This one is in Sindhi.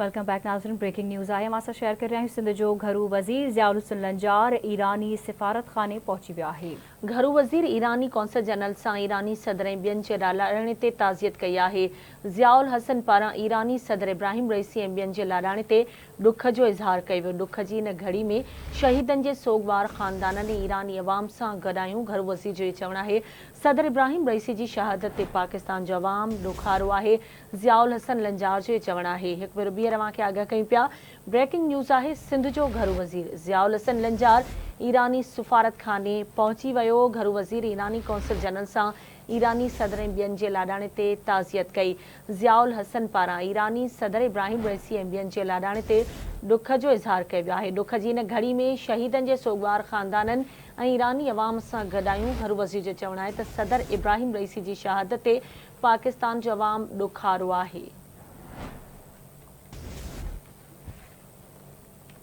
Welcome back ناظرين بريڪنگ نيوز آهي اوهان سان شيئر ڪري رهيا آهيون سنڌ جو گهرو وزير ضياء الحسن لنجار ايراني سفارتخاني پهچي ويو آهي. گهرو وزير ايراني قونصل جنرل سان ايراني صدر ۽ ٻين جي لاڏاڻي تي تعزيت ڪئي آهي. ضياء الحسن پاران ايراني صدر ابراهيم رئيسي ۽ ٻين جي لاڏاڻي تي ڏک جو اظهار ڪيو ويو. ڏک جي ان گهڙي ۾ شهيدن جي سوڳوار خاندانن ۽ ايراني عوام سان گڏ آهيون. گهرو وزير جو اهو چوڻ آهي صدر ابراهيم رئيسي جي شهادت تي پاڪستان جو عوام ڏکارو آهي. ضياء الحسن لنجار جو چوڻ آهي. هڪ ڀيرو ٻيهر اوهان کي آگاهه ڪيون پيا بريڪنگ نيوز آهي سنڌ جو گهرو وزير ضياء الحسن لنجار ايراني سفارتخاني پهچي ويو گهرو وزير ايراني قونصل جنرل سان ايراني صدر ۽ ٻين جي لاڏاڻي تي تعزيت ڪئي ضياء الحسن پاران ايراني صدر ابراهيم رئيسي ۽ ٻين جي لاڏاڻي تي ڏک جو اظهار ڪيو ويو آهي ڏک جي ان گهڙي ۾ شهيدن جي سوڳوار خاندانن ۽ ايراني عوام سان گڏ آهيون گهرو وزير جو چوڻ آهي ته صدر ابراهيم رئيسي جي شهادت تي پاڪستان جو عوام ڏکارو آهي.